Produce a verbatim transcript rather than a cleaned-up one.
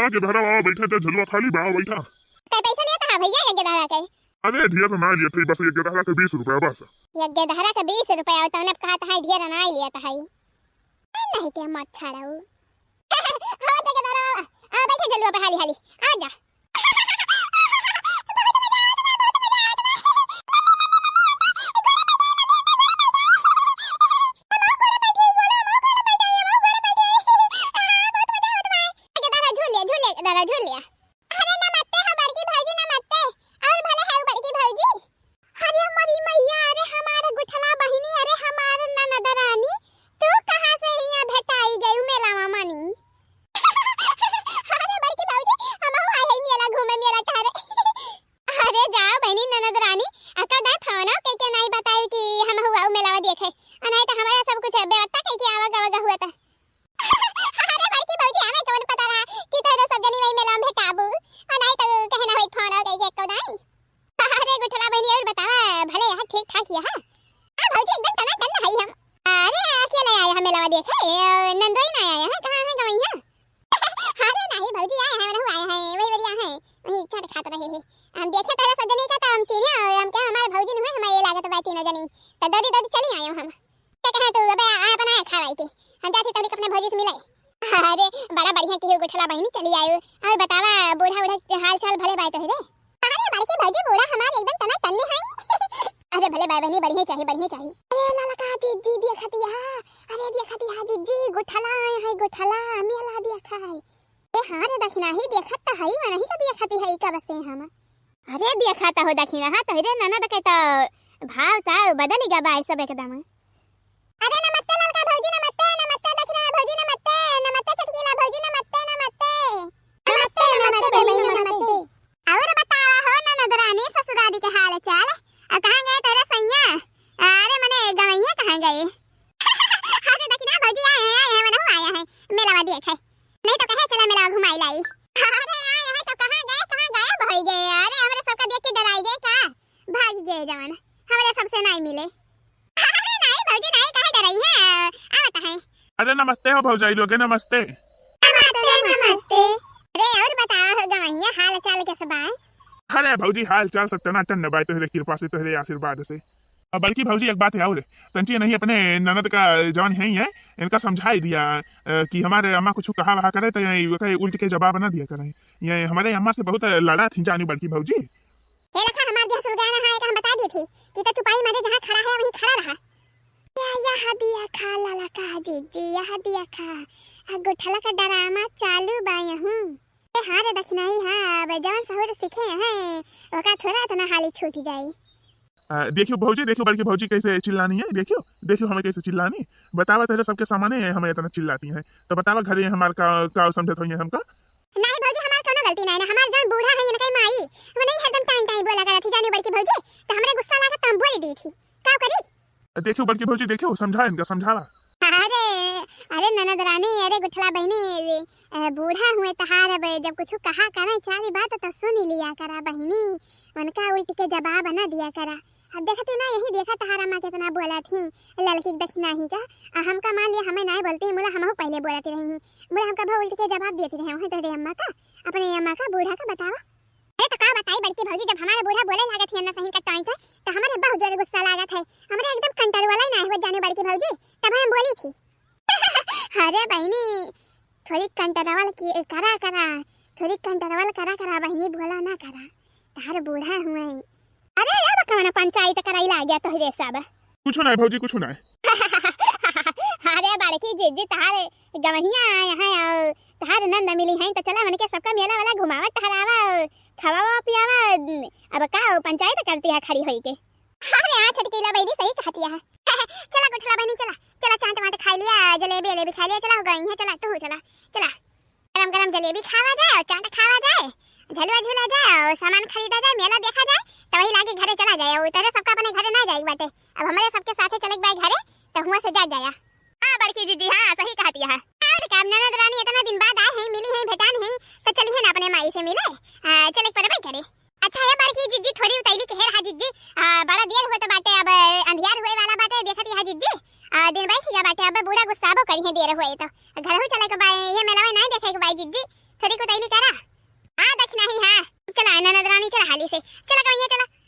आगे धरा, आओ बैठा, जा झुलुआ खाली बा, आओ बैठा। कै पैसा लेता है भैया यज्ञ दहरा के? अरे ढेर ना लिया थे, बस यज्ञ दहरा के बीस रुपया बस। यज्ञ दहरा के बीस रुपया, तो उन्हें कहा था ढेर ना लिया था। नहीं के मत छाड़ाऊ। हाँ, यज्ञ दहरा, आ, बैठा झुलुआ पे हाली हाली, आ जा। झूल लिया, झूल लिया, दादा, झूल लिया। अरे नमस्ते हो बड़की भौजी, नमस्ते। और भले है बड़की भौजी। अरे मोरी मैया, अरे हमार गुठला बहिनी, अरे हमार ननद रानी, तू कहाँ से हियाँ भेटाई गयू मेला मा मनी? अरे बड़की भौजी, हमहू आए हई मेला घूमे, मेला टहरे। अरे जाओ बहिनी ननद रानी, अक्का दाई फोनो कइके नाई बताई कि हमहू आऊ मेलावा देखे, आ नाई त हमारा सब कुछ व्यवस्था कइके आवा गवा हुआ त। अरे बड़की भौजी, हमें कवन पता रहा कि तोहरे सब जनी वही मेला में भेटाबू। आ नाई तो कहे ना होई फोन हो गई एको नाई। अरे गुठला बहिनी, और बतावा, भले यहाँ ठीक ठाक यहाँ? आ भौजी, एकदम टना टन हई हम। अरे अकेले आए हैं मेलावा देखे, ए, नंदोई ना आए हैं, कहाँ है गवैया? अरे नहीं भौजी, आए हैं, वही आए हैं, वही बढ़िया है, वही चाट खात रहे हैं। हम देखे तोहरे सब जनी का तो हम चिन्हे, और हम क्या हमार भौजी नहीं है, हमारे लागत बा तीनों जनी। तो ददी ददी चली आए हम। का कहे तू, अबे आ, अपन आया खावाई के। हम जाते तनिक अपने भौजी से मिले। अरे, बड़ा बढ़िया किहू गुठला बहिनी चली आयो। और बतावा, बूढ़ा, बूढ़ा के हाल चाल भले बाय तोहरे? अरे, बड़की भौजी, बूढ़ा हमार एकदम टना टन्नी है। अरे, भले बाय बहिनी, बढ़िया चाही, बढ़िया चाही। अरे, लाला का जी, जी दिया खतिया। अरे, दिया खतिया, जी, जी, गुठला आए हैं, गुठला, मेला दिया खाए। ए, हाँ रे, दखिना ही देखत त हई, मनही का देखत ही हई कब से हम। अरे, देखत हो दखिना, हाँ, तोहरे ननद के त भाव ताव बदल गया बाय सब एकदम। अरे, नमस्ते ललका भौजी, नमस्ते, नमस्ते दखिना भौजी, नमस्ते, नमस्ते चटकीला भौजी, नमस्ते, नमस्ते। नमस्ते, नमस्ते बहिनी, नमस्ते। और बतावा हो ननद रानी, ससुरारी के हाल चाल? आ, कहाँ गए तोहरे सैया? अरे, मने गवैया कहाँ गए? अरे, दखिना भौजी आए हैं, आए हैं, मनहू आया है, मेलावा देखे। नहीं तो कहे चला मेला घुमाई लाई। अरे आए हैं तो कहाँ गए, कहाँ गायब होई गए? अरे हमरे सबका देख के डराई गए का? भाग गए जवन, हमरे सबसे नहीं मिले। अरे नहीं भौजी नहीं, काहे डराई है? आवत है। अरे नमस्ते हो भौजाई लोगे, नमस्ते। नमस्ते, नमस्ते। अरे और बताओ हो गवैया, हाल चाल कैसे बाय? अरे भौजी हाल चाल सब टनाटन न बाय, तोहरे कृपा से, तोहरे आशीर्वाद से। अब बड़की भौजी एक बात है और, तंची नहीं अपने ननद का जवन है, ये इनका समझाई दिया, अ, कि हमारे अम्मा कुछ कहा वहा करे तो ये ओके उल्ट के जवाब ना दिया करें। ये हमारे अम्मा से बहुत लड़ा थी जानी बड़की भौजी। हे लखा हमार देह सुलगाना है, एक हम बता दी थी कि तो चुपाई मारे जहाँ खड़ा है वहीं खड़ा रहा। या, यह दिया खा लाला का जिज्जी, यह दिया खा। आ गुठला का डरामा चालू बा यहूँ। ए, हाँ रे दखिनाही, हाँ, अब जवन सहूर सीखे हैं, ओका थोड़ा इतना हाली छूट जाई। आ, देखियो भौजी, देखियो बड़की भौजी कैसे चिल्लानी है, देखियो, देखियो हमें कैसे चिल्लानी। बतावा, तेरे सबके सामने हमें इतना चिल्लाती हैं, तो बतावा घरे हमार का, का समझत होइए हमका? नहीं भौजी, हमार कौनो गलती नहीं ना, हमार जौन बूढ़ा है इनका माई, वो नहीं हरदम टाइम टाइम बोला करत थी, जाने बड़की भौजी, तो हमरे गुस्सा लागत तो हम बोल दी थी, का करी? देखियो बड़की भौजी, देखियो, समझा इनका, समझावा। अरे, अरे ननद रानी, अरे गुठला बहिनी, अ, बूढ़ा हुए तहार, अब जब कुछ कहा करें चारी बात तो सुन लिया करा बहिनी, उनका उल्ट के जवाब ना दिया करा। अब देखती ना, यही देखा तहार अम्मा कितना बोला थी ललकी के दखिनाही का, आ हमका मान लिया, हमें ना बोलती, मुला हमहू पहले बोलती रही, मुला हमका बहुत उल्ट के जवाब देती रहे वहीं तोहरे अम्मा का, अपने अम्मा का, बूढ़ा का बतावा। अरे तो का बताई बड़की भौजी, जब हमारा बूढ़ा बोले लागत ही ना सही का टाइम पे, तो हमारे बहुत जोर गुस्सा लागत है, हमरे एकदम कंट्रोल वाला ही ना हुआ जाने बड़की भौजी, तब हम बोली थी। अरे बहिनी, थोड़ी कंट्रोल की करा करा, थोड़ी कंट्रोल करा करा बहिनी, बोला ना करा, तार बूढ़ा हुए। अरे ये बकवाना पंचायत कराई ला गया तोहरे सब। कुछ ना है भौजी, कुछ ना है। अरे बड़की जिज्जी, तार गवहिया आए हैं और तार नंद मिली हैं, तो चला उनके सबका मेला वाला घुमावा टहरावा, खवावा पियावा। अब का पंचायत करती है खड़ी होई के? अरे हाँ छोटकीला बहिनी सही कहती है। चला गुठला बहिनी चला, चला चाट वाट खा लिया, जलेबी वलेबी खा लिया, चला हो गई है, चला तू चला, चला। गरम गरम जलेबी खावा जाए और चाट खावा जाए, झलुआ झूला जाए और सामान खरीदा जाए, मेला देखा जाए, तो वही लागे घरे चला जाए। और तेरे सबका अपने घरे ना जाए बाटे, अब हमारे सबके साथे चले बाय घरे, तो हुआ से जा जाया। हाँ बड़की जिज्जी, हाँ सही कहती है। और का ननद रानी इतना दिन बाद आए हैं, मिली हैं, भेटान हैं, तो चली है ना अपने माई से मिले, आ, चले पर भाई घरे। अच्छा है बड़की जिज्जी, थोड़ी उतैली के है रहा जिज्जी, आ, बड़ा देर होत बाटे, अब अंधियार हुए वाला बाटे, देखत यहाँ जिज्जी, आ, दिन बैठ गया बाटे, अब बूढ़ा गुस्साबो करी है देर हुए तो। घर हो चले के बाय, ये मेला में नहीं देखे के बाय जिज्जी, छेदी कुतैली करा। हाँ, दखिनही, हाँ। चला, ननद रानी, चला हाली से। चला, कहिया चला।